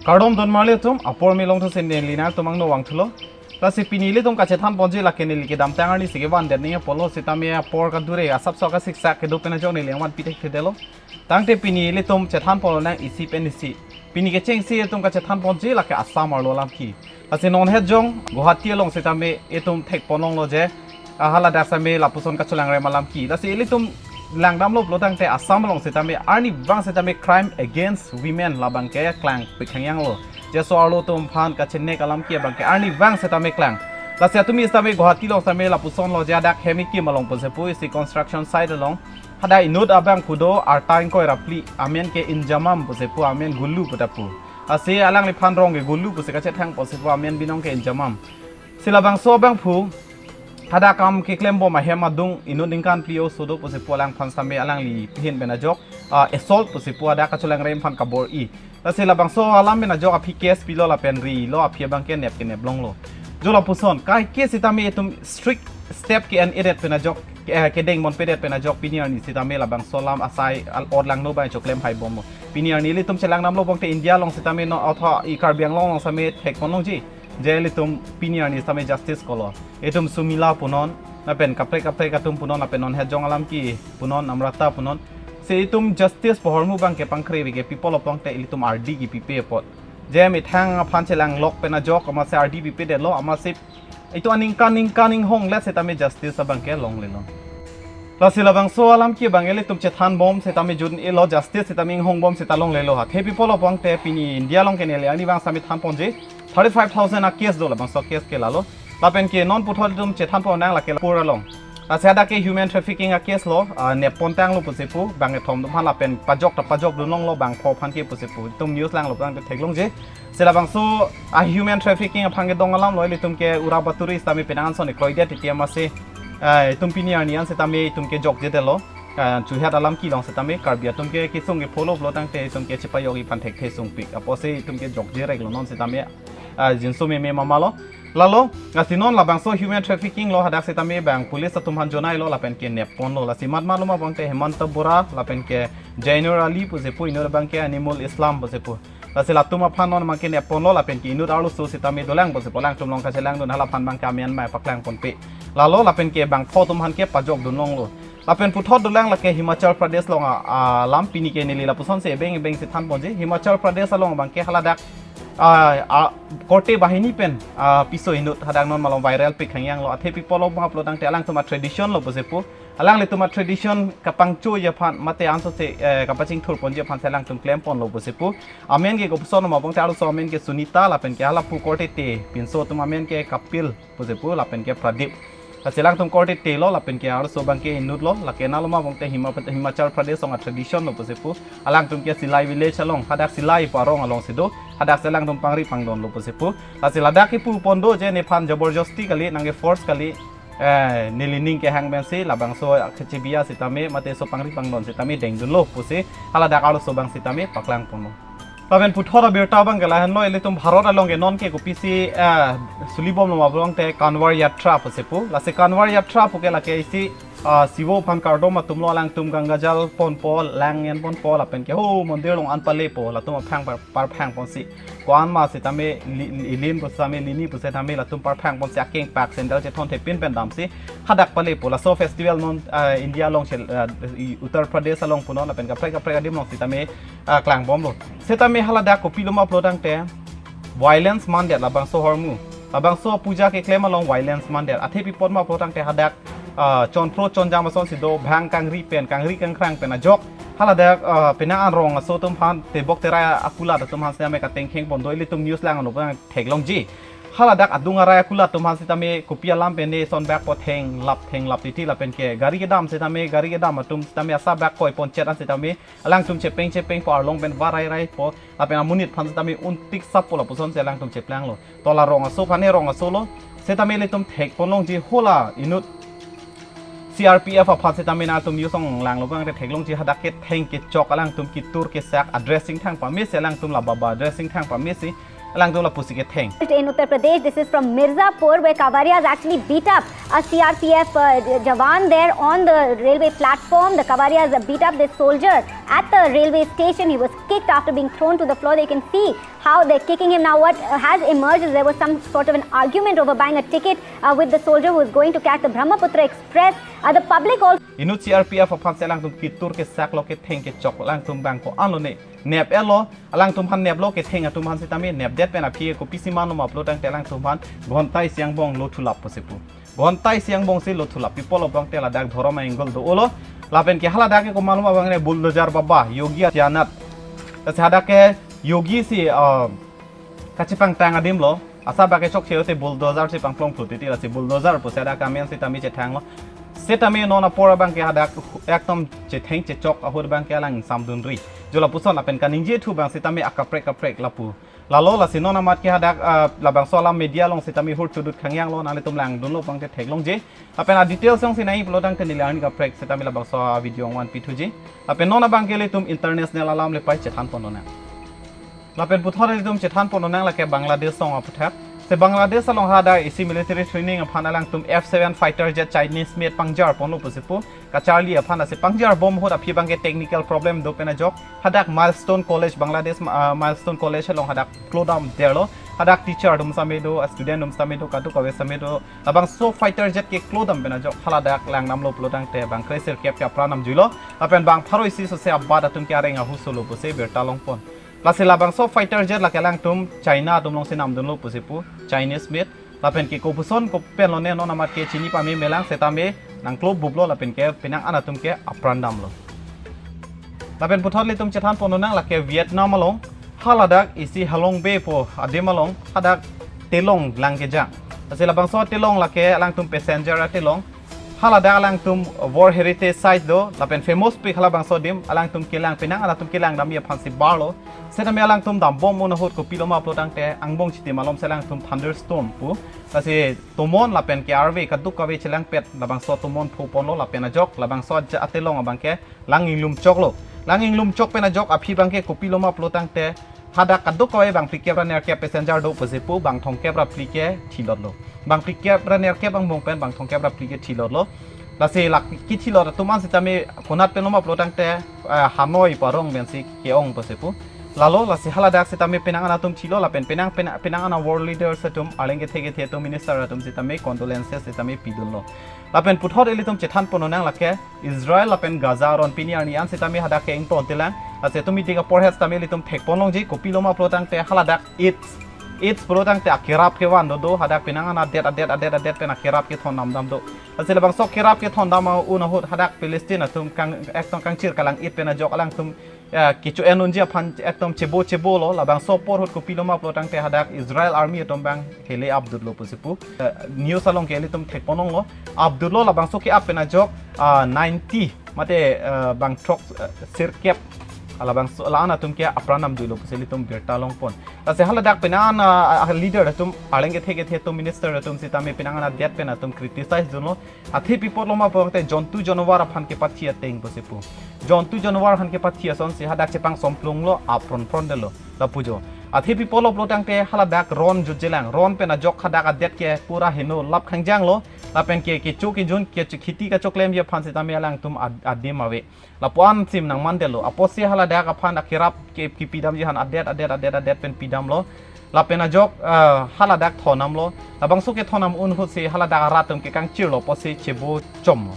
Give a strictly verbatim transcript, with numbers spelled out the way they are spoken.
Kardom don marli atum, apor me longthu si neli nangtum angno vangthulo. Lasi pini ilitum kachethan ponji lake neli kedamtang arni si kevan det ning apotlo sitame apor kadure asapso kasiksak kedo pen ajok neli nangvan pithekthe detlo. Tangte pini ilitum chethan ponlonang isi pen isi. Pini kechengsi itum kachethan ponji lake Assam arlo alam ke. Lasi non het jong Guwahati along sitame itum thek ponlonglo je, ah, haladak sitame lapuson kachelangrem alam ke. Lasi ilitum langdamlo pulo tangte Assam along sitame arnivang sitame crime against women labang ke klangpik hangyanglo. Je so-arlo atum aphan kachenek alam ke abang ke arnivang sitame klang. Lasi atumi sitame Guwahati along sitame lapusonlo je hadak hem ekim along pusi pu isi construction site along hadak inut abangphu do arta ingkoi ra phli, amen ke Injamam pusi pu, amen Gulu puta pu. Lasi alangliphan rong ke Gulu pusi kachethang pusi pu, amen binong ke Injamam. Si labangso abangphu hadak kam keklem bom ahem adung inut ningkan phli-o so do pusi pu, alangphan sitame alangli ahin pen ajok, ah, assault pusi pu hadak kachelangrem aphan kabor-i. Lasi labangso alam pen ajok aphi case pilo lapen rilo, aphi abang ke nep kenep longlo. Jo lapuson, kaike sitame itum strict step ke-en-edet pen ajok, eh, kedeng ponpedet pen ajok pini arni sitame labangso alam asai al-, or langno abang choklem hai bomlo. Pini arni ilitum chelangdamlo pulote India along sitame non otho i Karbi Anglong along sitame thek ponlongji. Je ilitum pini arni sitame justice kolo. Itum Sumila punon, lapen kaprek kaprek atum punon, lapen non het jong alam ke punon, Amrata punon. Si itum justice pu ahormu abang ke pangkre ave ke pi pulo pulote ilitum ardi kepipe apot. Je methang aphan chelanglok pen ajok amatsi ardi pipedetlo, amatsi itum aningkan ningkan inghonglet sitame justice abang ke longlelo. Lasi labangso alam ke abang ilitum chethan bom sitame jun-elo, justice sitame inghong bom sita longlelo ha. Athe pi pulo pulote pini India along ke neli arnivang sitame than ponji thirty-five thousand a case do, labangso case ke lalo. Lapen ke non puthot itum chethan ponnang lake Lapur along. Lasi hadak ke human trafficking a case lo, ah, nep pontanglo pusi pu, bang kethom atum aphan lapen pajok ta pajokdun longlo bang pho aphan ke pusi pu. Itum news langlo abang theklongji. Si labangso a human trafficking aphan kedong alam lo, ilitum ke ura baturi sitame penang anson ikloidet titi amatsi, ah, itum pini arni an sitame itum ke jokjedetlo. Ah, chuhat alam kelong sitame Karbi atum ke kesung ke pholo pulo tangte itum ke chepajok-i aphan thekthe sungpik. Apotsi itum ke jokje reklo non sitame, ah, jinso meme mamalo. Lalo, lasi non labangso human trafficking lo, hadak sitame bang police atum aphan jonailo lapen ke nep ponlo. Lasi mat malum abang te Hemanta Bora lapen ke Jainur Ali pusi pu, inut abang ke Animul Islam pusi pu. Lasi latum aphan non abang ke nep ponlo lapen ke inut arloso sitame dolang pusi pu, alangtum along kachelangdun, halaphan abang ke amen mai paklang ponpe. Lalo lapen ke bang pho atum aphan ke pajokdun longlo. Lapen puthot dolang lake Himachal Pradesh along a, alam pini ke neli lapuson si ebeng ebeng si than ponji. Himachal Pradesh along abang ke haladak, ah, ah, korte bahini pen, ah, piso inut hadak non malom viral pik hangyanglo. Athe pi pulo abang pulo tangte alangtum a tradition lo pusi pu, alanglitum a tradition kapangchoji aphan mate anso si, eh, kapachingthur ponji aphan si alangtum klem ponlo pusi pu. Amen ke kopuson ma abang te arloso amen ke Sunita lapen ke hala pu korte te pinso atum amen ke Kapil pusi pu lapen ke Pradip. Lasi alangtum korte te lo lapen ke arloso abang ke inut lo, lake nalo ma abang te Hima-, Himachal Pradesh along a tradition lo pusi pu. Alangtum ke Silai village along, hadak Silai pu arong alongsi do, hadak si alangtum pangri pangdonlo pusi pu. Lasi ladak kipu pon do je nephan jaborjosti kali, nangke force kali, eh, neli ning kehang pensi labangso kechebi-a sitame mate so pangri pangdon sitame dengdunlo pusi haladak arloso abang sitame paklang ponlo. Lapen puthot abirta abang ke lahenlo, ilitum Bharat along ke non ke kopisi, eh, suli bomlo ma pulote Kanwar Yatra pusi pu. Lasi Kanwar Yatra pu ke lake isi, ah, Sivo aphan kardom atum lo, alangtum Gangajal ponpo, lang-en ponpo lapen ke ho mondir along an palepo, latum aphang par-, parphang ponsi. Ko-an ma sitame li-, li-, lin pu sitame lini pu sitame latum parphang ponsi akeng pak sandal chethon thepin pen damsi hadak palepo. Laso festival non, ah, India along chel-, ah, i Uttar Pradesh along punon lapen kaprek kaprek adim along sitame, ah, klang bomlo. Sitame haladak kopilo ma pulo tangte violence mandet labangso ahormu. Labangso puja keklem along violence mandet. Athe pi apot ma pulo tangte hadak, ah, chonphro chonjam asonsi do, bhang kangri pen, kangri kangkrang pen ajok. Haladak, ah, penang an rong aso atum aphan, tebok terai akulat atum aphan sitame katengkheng pon do, ilitum news langlo abang theklongji. Haladak adung arai akulat atum aphan sitame kopi alam pen ne son bak po, thenglap thenglap titi lapen ke gari kedam sitame, gari kedam atum sitame asa bak koi ponchet an sitame alangtum chepeng chepeng po, arlong pen varai rai po, lapen amonit aphan sitame untik sap po lapuson si alangtum cheplanglo. To la rong aso aphan ne rong aso lo, sitame ilitum thek ponlongji, hala inut C R P F aphan sitame nangtum news along langlo abang te theklongji, hadak ke theng kechok, alangtum kitur kesak, a dressing thang pame si alangtum la baba dressing thang pame si Alangtum lapusi ketheng. In Uttar Pradesh, this is from Mirzapur, where Kawarias actually beat up a C R P F uh, jawan there on the railway platform. The Kawarias beat up this soldier at the railway station. He was kicked after being thrown to the floor. You can see how they're kicking him. Now, what uh, has emerged is there was some sort of an argument over buying a ticket uh, with the soldier who was going to catch the Brahmaputra Express. Uh, the public also Inut C R P F aphan si alangtum kitur kesak lo, ketheng kechok, alangtum bang ko-an lone nep-et lo, alangtum aphan neplo, ketheng atum aphan sitame nepdet pen aphi kopisi manlo ma pulo tangte alangtum aphan ghonta isi angbong lo thulap pusi pu. Ghonta isi angbong si lo thulap, pi apot lo pulo tangte ladak dhorom a-angle do-o lo. Lapen ke haladak ke komat lo ma bang ne bulldozer baba, Yogi Adityanath. Lasi hadak ke Yogi si uh, kachepangtang adim lo. Asap bak ke chokche te bulldozer si pangplong thut titi, lasi bulldozer pusi hadak amen sitame chethang lo. Sitame non apor abang ke hadak ekdom chetheng chechok ahut abang ke alang samdunri. Jo lapuson lapen kaningje thu abang sitame akaprek kaprek lapu. Lalo lasi non amat ke hadak uh, labangso alam media along sitame hur chudut khangyang lo, nanglitum langdun lo pulo tangte theklongji. Lapen a-details along si nangji pulo tangte neli arni kaprek sitame labangso a-video angvan pithuji. Lapen non abang ke ilitum international alam le pai chethan pon lonang. Lapen puthot ilitum chethan pon lonang lake Bangladesh along aputhak. Se Bangladesh along hadak isi military training aphan alangtum F seven fighter jet Chinese made pangjar ponlo pusi pu. Kacharli aphan, lasi pangjar bom ahut aphi abang ke technical problem do pen ajok hadak Milestone College, Bangladesh uh, Milestone College along hadak klodam derlo. Hadak teacher atum sitame do, student atum sitame do, kadokave sitame do. Labangso fighter jet ke klodam pen ajok haladak langdamlo pulo tangte bang kre sirkep ke apran namjuilo. Lapen bang pharo isi sose abat atum ke areng ahu solo pusi birta long pon. Lasi labangso fighter jet lake alangtum China atum along si namdunlo pusi pu, Chinese made. Lapen ke kopuson kopi pen lone non amat ke chini pame melang, sitame nangklo buplo lapen ke penang an atum ke apran damlo. Lapen puthot ilitum chethan pon lonang lake Vietnam along haladak isi Halong Bay pu adim along hadak telong lang kejang. Lasi labangso telong lake alangtum passenger atelong. Haladak alangtum World Heritage Site do, lapen famous pik halabangso adim, alangtum kelang, penang an atum kelang damji aphan si barlo. Sitame alangtum dambom un ahut kopilo ma pulo tangte angbong chiti malom si alangtum thunderstorm pu. Lasi tomon lapen ke arve kadokave chelangpet labangso tomon pho ponlo lapen ajok labangso aja atelong abang ke lang inglum choklo. Lang inglum chok pen ajok aphi abang ke kopilo ma pulo tangte hadak kadokave bang phlikep ra nerkep passenger do pusi pu, bang thomkep ra phli ke thilotlo. Bang phlikep ra nerkep angbong pen bang thomkep ra phli ke thilotlo. Lasi lake kethilot atum an sitame konat pen lo ma pulo tangte uh, Hanoi pu arong pensi ke-ong pusi pu. Lalo lasi haladak sitame penang an atum thilo lapen penang penang, penang an a-world leaders atum, arleng kethe kethe atum, minister atum sitame condolences sitame pidunlo. Lapen puthot ilitum chethan pon lonang lake Israel lapen Gaza aron pini arni an sitame hadak ke ingtontelang. Lasi atum meeting apor het sitame ilitum thek pon longji, kopilo ma pulo tangte haladak AIDS AIDS pulo tangte akerap kevan do do, hadak penang an adet adet adet adet pen akerap kethon dam dam do. Lasi labangso kerap kethon dam un ahut hadak Palestine atum kang ekdom kangchir kalang-it pen ajok alangtum ya, kecho-en unji aphan ekdom chebo chebo lo, labangso apor ahut kopilo ma pulo tangte hadak Israel army atum bang hele apdut lo pusi pu. Eh, news along ke ilitum thek pon longlo, apdut lo, labangso ke-ap pen ajok ah, ninety mate eh, bang throk eh, sirkep, ah, labangso la-an atum ke apran namjuilo pusi ilitum birta long pon. Lasi haladak penang an ah, leader atum, arleng kethe kethe atum, minister atum sitame penang an adet pen atum criticize dunlo. Athe pi apot lo ma pulo tangte jontu jonwar aphan kepathi ateng pusi pu. Jontu jonwar aphan kepathi asonsi hadak chepang somplung lo, apron pron detlo, lapu jo. Athe pi apot lo pulo tangte haladak ron jutjelang, ron pen ajok hadak adet ke pura heno lap khangjang lo. Lapen ke kecho kejun ke kheti kachoklemji aphan sitame alangtum ad- adim ave. Lapu-an sim nangman detlo. Apotsi haladak aphan akerap ke kipidamji aphan adet adet adet adet pen pidamlo. Lapen ajok ah, haladak thondamlo. Labangso kethondam un ahutsi haladak arat atum ke kangchirlo, apotsi chebo chomlo.